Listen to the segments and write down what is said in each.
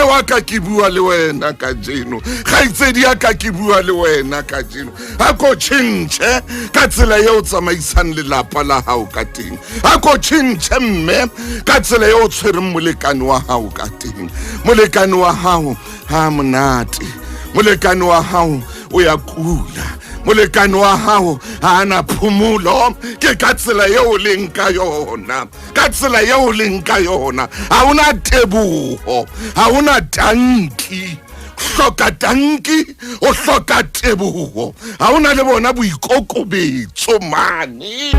Mme wa ka, ke bua le wena kajeno. Kgaitsedi ya ka, ke bua le wena kajeno. A ko tjhentjhe ka tsela eo o tsamaisang lelapa la hao ka teng. A ko tjhentjhe, mme, ka tsela eo o tshwereng molekane wa hao ka teng. Molekane wa hao ha monate, molekane wa hao o ya kula, molekane wa hao ha ana phomolo. Ke ka tsela eo o leng ka yona, ka tsela eo o leng ka yona. Ha ona teboho, ha ona tanki. Hloka tanki, o hloka teboho, ha ona le bona boikokobetso mane.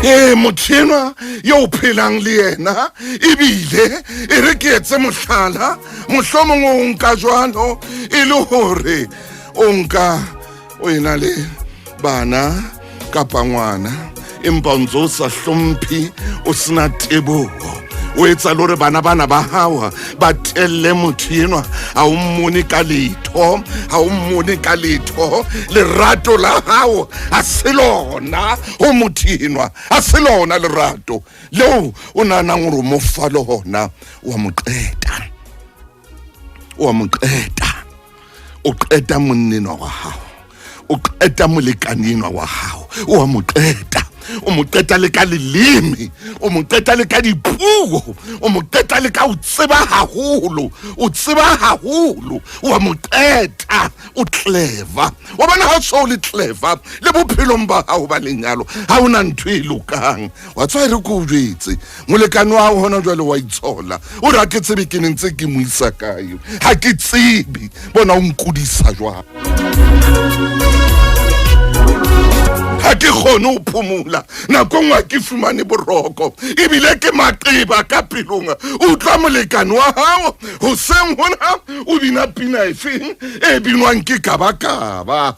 Ee, motho enwa yo o phelang le yena, ebile e re ke etse mohlala, mohlomong o nka jwalo e le hore o nka o ena le bana kapa ngwana, empa o ntse o sa hlomphe, o sena teboho, o etsa le hore bana bana ba hao ba telle motho enwa. Ha o mmone ka letho, ha o mmone ka letho. Lerato la hao ha se lona ho motho enwa, ha se lona lerato leo o nahanang hore o mo fa lona. Wa mo qeta, wa mo qeta. O qeta monnenwa wa hao, o qeta molekane enwa wa hao, o wa mo qeta. O mo qeta le ka leleme, o mo qeta le ka dipuo, o mo qeta le ka o tseba haholo, o tseba haholo. Wa mo qeta. O clever wa bona. Ha o so o le clever le bophelong ba hao ba lenyalo, ha o na ntho e lokang. Wa tswa, e re ke o jwetse, molekane wa hao hona jwale wa itshola, o re, "Ha ke tsebe ke ne ntse ke mo isa kae, ha ke tsebe bona o nkudisa jwang, ha ke kgone ho phomola nako nngwe, ha ke fumane boroko, ebile ke maqeba ka pelong." Utlwa molekane wa hao hoseng hona o bina pina efeng e binwang ke Kabakaba.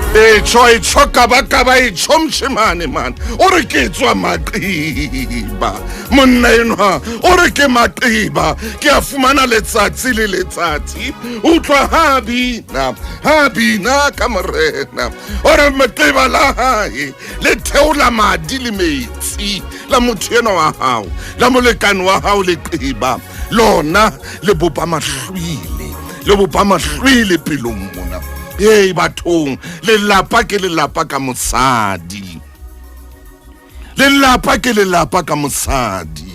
Etsho, etsho, Kabakaba, etsho, moshemane man, o re ke tswa maqeba. Monna enwa o re ke maqeba ke a fumana letsatsi le letsatsi. Utlwa ha bina, ha bina ka morena, o re maqeba la hae le theola madi le metsi. La motho enwa wa hao, la molekane wa hao, leqeba lona le bopa mahlwele, le bopa mahlwele pelong mona. Ee bathong, lelapa ke lelapa ka mosadi, lelapa ke lelapa ka mosadi.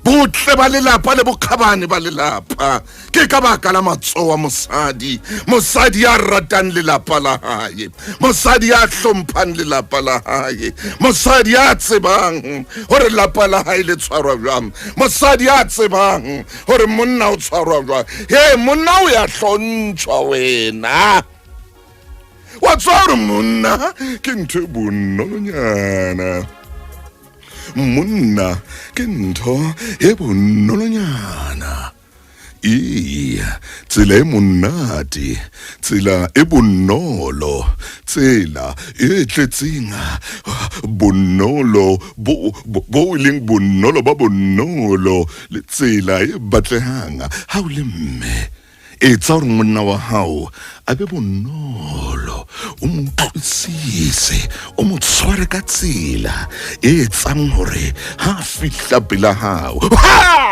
Botle ba lelapa le bokgabane ba lelapa ke ka baka la matsoho a mosadi. Mosadi ya ratang lelapa la hae, mosadi ya hlomphang lelapa la hae, mosadi ya tsebang hore lapa la hae le tshwarwa jwang, mosadi ya tsebang hore monna o tshwarwa jwang. He, monna o ya hlontshwa. Wena wa tswa hore monna ke ntho e bonolonyana, monna ke ntho e bonolonyana. Ee, tsela e monate, tsela e bonolo, tsela e tletseng bonolo bo bo e leng bonolo ba bonolo, le tsela e batlehang ha o le mme. Etsa hore monna wa hao a be bonolo, o mo utlwisise, o mo tshware ka tsela e etsang hore ha a fihla pela hao. Ha!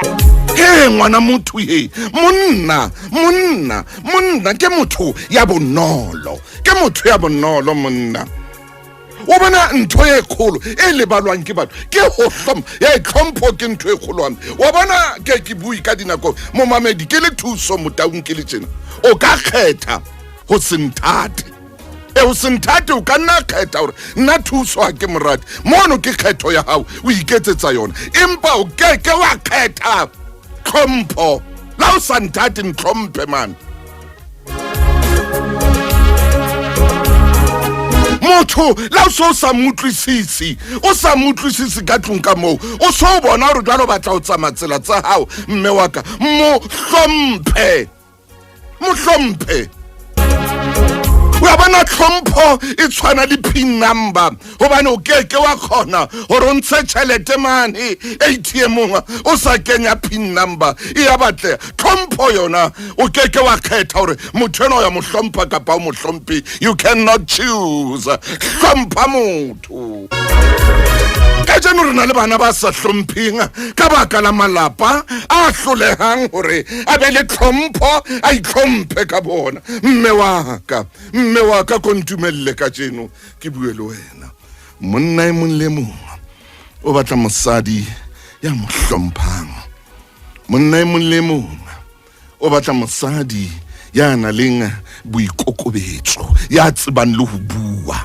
He, ngwana motho, he monna, monna, monna ke motho ya bonolo, ke motho ya bonolo monna. O bona ntho e kgolo e lebalwang ke batho ke go hlompha. E tlhompho ke ntho e kgolo hampe. Wa bona, ke bue ka dinako, momamedi, ke le Thuso Motaung, ke le tjena. O ka kgetha ho se nthate, e o se nthate. O ka nna kgetha gore nna Thuso ha ke morate mono, ke kgetho ya gago, o iketsetsa yona. Empa o keke wa kgetha tlhompho. La o sa nthate, ntlhomphe man. Motho la o se o sa mo utlwisise, o sa mo utlwisise ka tlong ka moo, o se o bona gore jalo o batla ho tsamaya tsela tsa gago, mme wa ka, mo hlomphe, mo hlomphe. Wa bona, tlhompho e tshwana le PIN number, gobane o keke wa kgona gore o ntshe tšhelete mane ATM-ong o sa kenya PIN number. E ya batlega tlhompho yona. O keke wa kgetha gore motho ena o ya mo hlompha kapa o mo hlomphe. You cannot choose. Hlompha motho. Kajeno re na le bana ba sa hlompheng ka baka la malapa a hlolehang hore a be le tlhompho, a itlhomphe ka bona. Mme wa ka, mme wa ka, ko ntumelle kajeno ke bue le wena. Monna e mong le mong o batla mosadi ya mo hlomphang. Monna e mong le mong o batla mosadi ya nang le boikokobetso, ya tsebang le ho bua,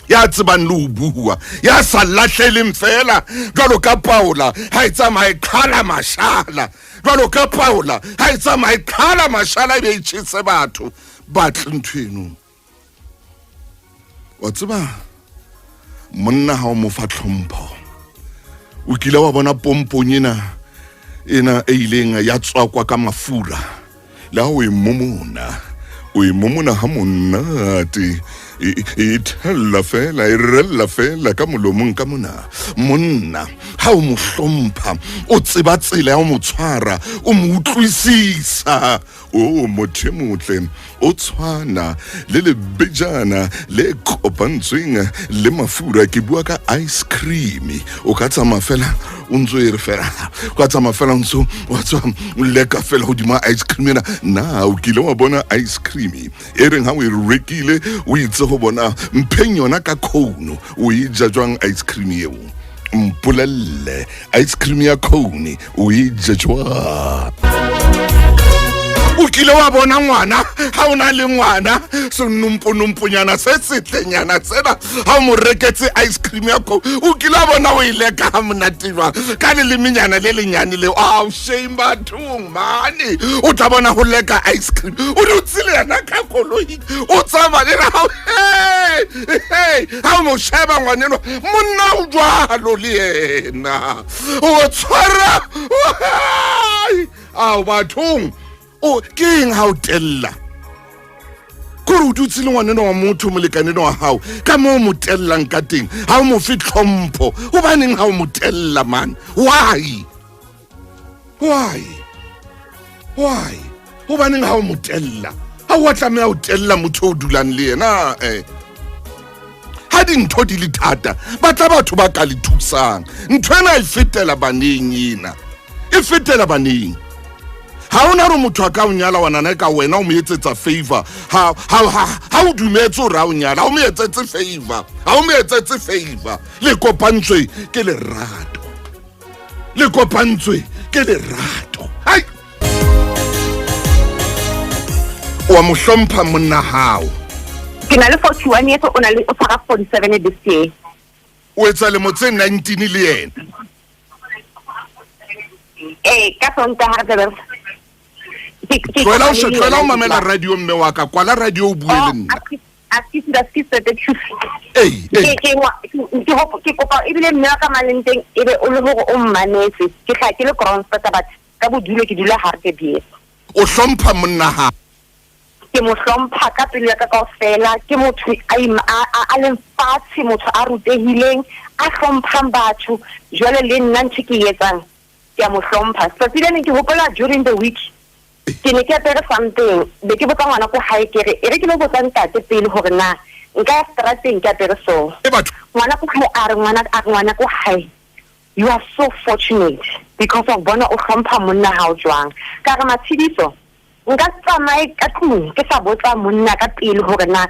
ya tsebang le ho bua, ya sa lahleleng fela jwalo ka paola ha e tsamaye qhala mashala, jwalo ka paola ha e tsamaye qhala mashala e be e tjhese batho. Batle ntho eno. Wa tseba, monna ha o mo fa tlhompho, o kile wa bona pompong ena ena e ileng ya tswakwa ka mafura, le ha o e momona, o e momona ha monate, e thella fela, e rella fela ka molomong ka mona. Monna ha o mo hlompha, o tseba tsela ya ho mo tshwara, o mo utlwisisa. O motho e motle o tshwana le lebejana le kopantsweng le mafura. Ke bua ka ice cream. O ka tsamaya fela o ntso e re fela, o ka tsamaya fela o ntso wa tswa o leka fela hodima ice cream ena. Na o kile wa bona ice cream e reng ha o e rekile o itse ho bona mpheng yona ka cone? O e ja jwang ice cream eo? Mpolelle, ice cream ya cone o e ja jwang? O kile wa bona ngwana ha o na le ngwana senomponomponyana se setlenyana sena, ha o mo reketse ice cream ya cone, o kile wa bona o e leka ha monate jwang ka lelemenyana le lenyane leo? Ao, shame bathong mane. O tla bona ho leka ice cream, o dutse le yena ka koloi, o tsamaya le ra hey, ha o mo sheba ngwaneno. Monna o jwalo le yena, o tshwara ao bathong. O ke eng ha o tella kore o dutse le ngwaneno wa motho, molekaneno wa gago, ka moo o mo tellang ka teng? Ha o mo fe tlhompho. Gobaneng ha o mo tella man? Why, why, why? Gobaneng ha o mo tella? Ha o a tlameha ho tella motho o dulang le yena. Ha dintho di le thata, batla batho ba ka le thusang. Ntho ena e fetela baneng, ena e fetela baneng. Ha ona re motho a ka o nyala, wa nana ka wena o mo etsetsa favor. Ha o dumetse hore a o nyala, ha o mo etsetse favor, ha o mo etsetse favor. Le kopantswe ke lerato, le kopantswe ke lerato. Hai, wa mo hlompha monna hao? Ke na le 41 years, o na le, o tshwara 47 this year. O etsa lemo tse 19 le yena? Ee, ka Sontaga re tlabe Tlohela o tlohela o mamela radio, mme wa ka. Kwala radio, o bue le nna. Ee. Ke kopa ebile mme wa ka maleng teng e be o le gore o mmametse. Ke tla ke le Kroonstad, but ka bodulo ke dula Hartbees. O hlompha monna ha? Ke mo hlompha ka pelo ya ka kaofela. Ke motho a leng fatshe, motho a rutehileng, a hlomphang batho. Jwale le nna ntho ke e etsang, ke a mo hlompha. Tsatsi le leng ke hopola during the week ke ne ke apere something, be ke botsa ngwana ko hae, ke re e re ke lo botsa ntate pele hore na nka ya strateng ke apere so. E batho. Ngwana ko hae a re, ngwana a re, ngwana ko hae, "You are so fortunate because of bona o hlompha monna hao jwang." Ka re, "Matshediso, nka se tsamaye ka tlung ke sa botsa monna ka pele hore na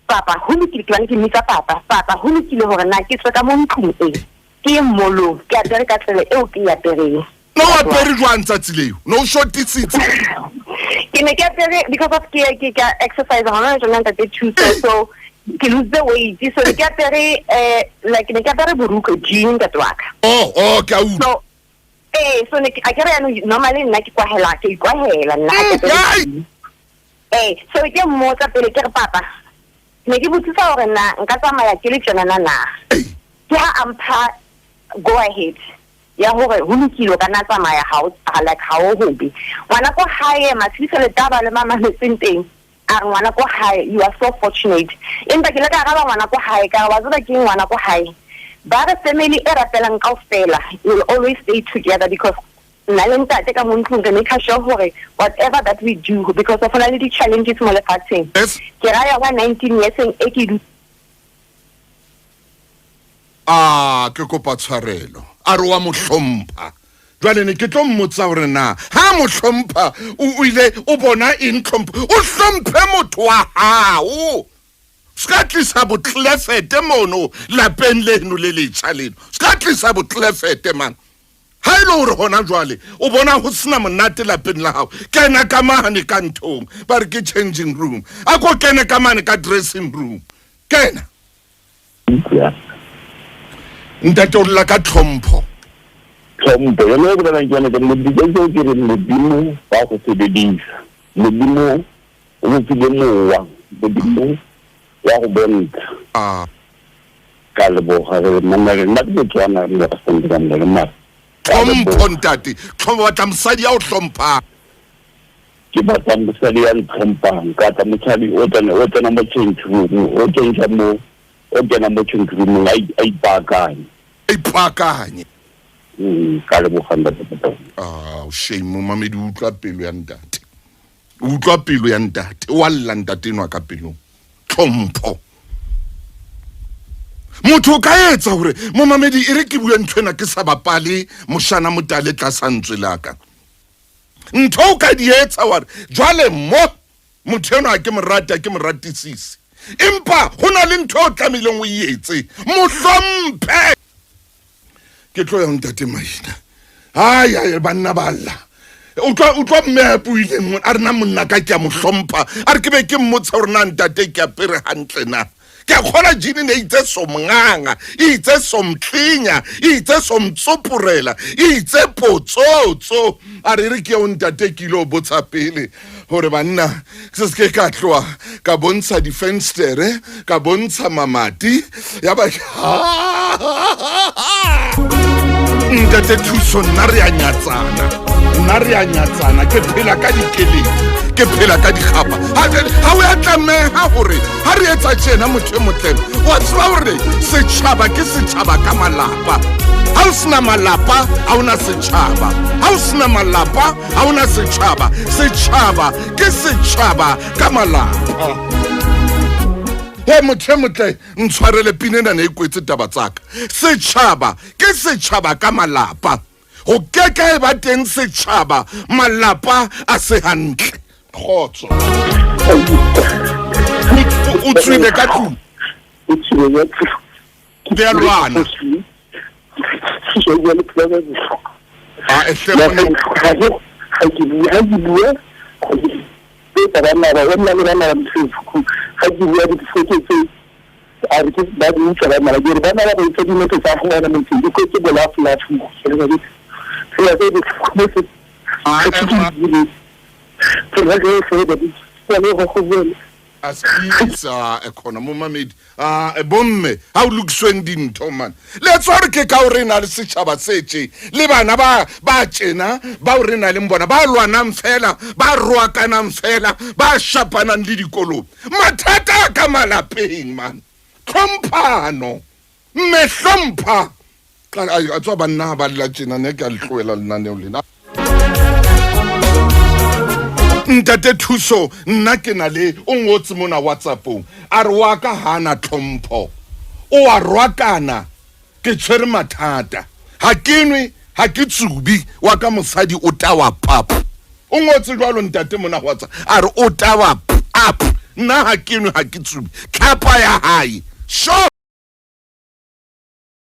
papa ho lokile." Ke bane ke mmitsa papa. "Papa, ho lokile hore na ke tswe ka mo ntlong e ke ye mall-ong ke apere ka tsela eo ke e apereng?" No o apere jwang tsatsi leo? No o shotisitse? Ke ne ke apere because of ke exercise hona jona, ntate Thuso, so ke lose the weight, so ne ke apere like ne ke apere borukwe, jean, ntate wa ka. Oh, ke a utlwa. So so ne a ke re yaanong normally nna ke kwahela, ke ikwahela nna ha ke apere jean. So ke mmotsa pele, ke re, "Papa, ne ke botsisa hore na nka tsamaya ke le tjenana na?" Ke ha a mpha go ahead ya hore ho lokile, o ka nna tsamaya, ha o like ha o hobe. Ngwana ko hae, Matshediso le taba le mamametseng teng, a re, "Ngwana ko hae, you are so fortunate." Empa ke le ka araba ngwana ko hae, ka re, "Wa tseba ke ngwana ko hae, ba re family e rapelang kaofela will always stay together, because nna le ntate ka mo ntlong re make sure hore whatever that we do, because of hona le di-challenges mo lefatsheng." Ke raya wa 19 years e ke A ke kopa tshwarelo, a re wa mo hlompha. Jwale ne ke tlo mmotsa gore na ha mo hlompha o ile o bona eng tlhompho? O hlomphe motho wa hao, se ka tlisa botlefete mono lapeng leno le letjha leno, se ka tlisa botlefete man. Ha e le gore gona jwale o bona go sena monate lapeng la gago, kena ka mane ka nthong ba re ke changing room, a ko kene ka mane ka dressing room, kena. Ntate o lla ka tlhompho. Tlhompho yone e bolelang ke yone ke modimo, ke re Modimo wa go sebedisa, Modimo o mo file mowa, Modimo wa go bontsha. Ka leboga re mamele, nna ke Motswana, re le ka mole mara. Tlhompho ntate, tlhompho, batla mosadi ya o hlomphang. Ke batla mosadi ya ntlhomphang, ka tla mosadi o tsena, o tsena mo change room, o change mo, o kena mo change room a ipaakanye. A ipaakanye. Ka leboga ntate Motaung. Ah, shame momamedi, o utlwa pelo ya ntate. O utlwa pelo ya ntate, o a lla ntate enwa ka pelong. Tlhompho. Motho o ka etsa hore momamedi e re ke bue ntho ena ke sa bapale moshana motale tlasa ntswe la ka. Ntho o ka di etsa wa re jwale mo motho enwa ke mo rata, ke mo ratisise, empa ho na le ntho o tlamehileng o e etse, mo hlomphe. Ke tlo ya ho ntate Maina. Ai, ai, banna ba lla. Utlwa mme a buileng mona, a re na monna ka ke a mo hlompha, a re ke be ke mmotsa hore na ntate ke apere hantle na. Ke a kgola jini ne itse so mnganga, e itse so mtlenya, e itse so mtsoporela, e itse potsotso. A re re ke o ntate ke ile o botsa pele hore banna se se ke ka tloha ka bontsha difenstere, ka bontsha mamati, ya ba ntate Thuso nna re a nyatsana, nna re a nyatsana, ke phela ka dikeledi, ke phela ka dikgapa. Ha o ya tlameha hore ha re etsa tjena motho e motle, wa tseba hore setjhaba ke setjhaba ka malapa. Ha o sena malapa ha ona setjhaba, ha o sena malapa ha ona setjhaba, setjhaba ke setjhaba ka malapa. He motho e motle, ntshwarele pina ena ne e kwetse taba tsaka. Setjhaba ke setjhaba ka malapa, ho ke ka e ba teng setjhaba malapa a se hantle. Kgotso o tswile ka tlung, le a lwana. A ehle ga ke bua ba nna le bana ba ga ke bua difoto tse a re ke ba di utlwa bana ba ke re bana ba ba itse dinoto tsa go bona motseng di kwetse bolafolafu tsela tse botlhoko tsela tse botlhoko. A skisa e khona momamedi a bomme ha o lokisweng dintho man, le tswa re ke ka o re na le setjhaba se tje le bana ba ba tjena bao re na leng bona ba lwanang fela, ba roakanang fela, ba shapanang le dikolong. Mathata a ka malapeng man, tlhomphano mme hlompha. A tswa banna ba lla tjena, ne ke a le tlohela lenaneo lena. Ntate Thuso nna ke na le o ngotse mona WhatsAppong, a re wa ka hana tlhompho, o a rwakana, ke tshwere mathata, ha ke nwe, ha ke tsubi, wa ka mosadi o tawa pap. O ngotse jwalo ntate mona WhatsApp, a re o tawa pap, nna ha ke nwe, ha ke tsubi, tlhapa ya hae sure.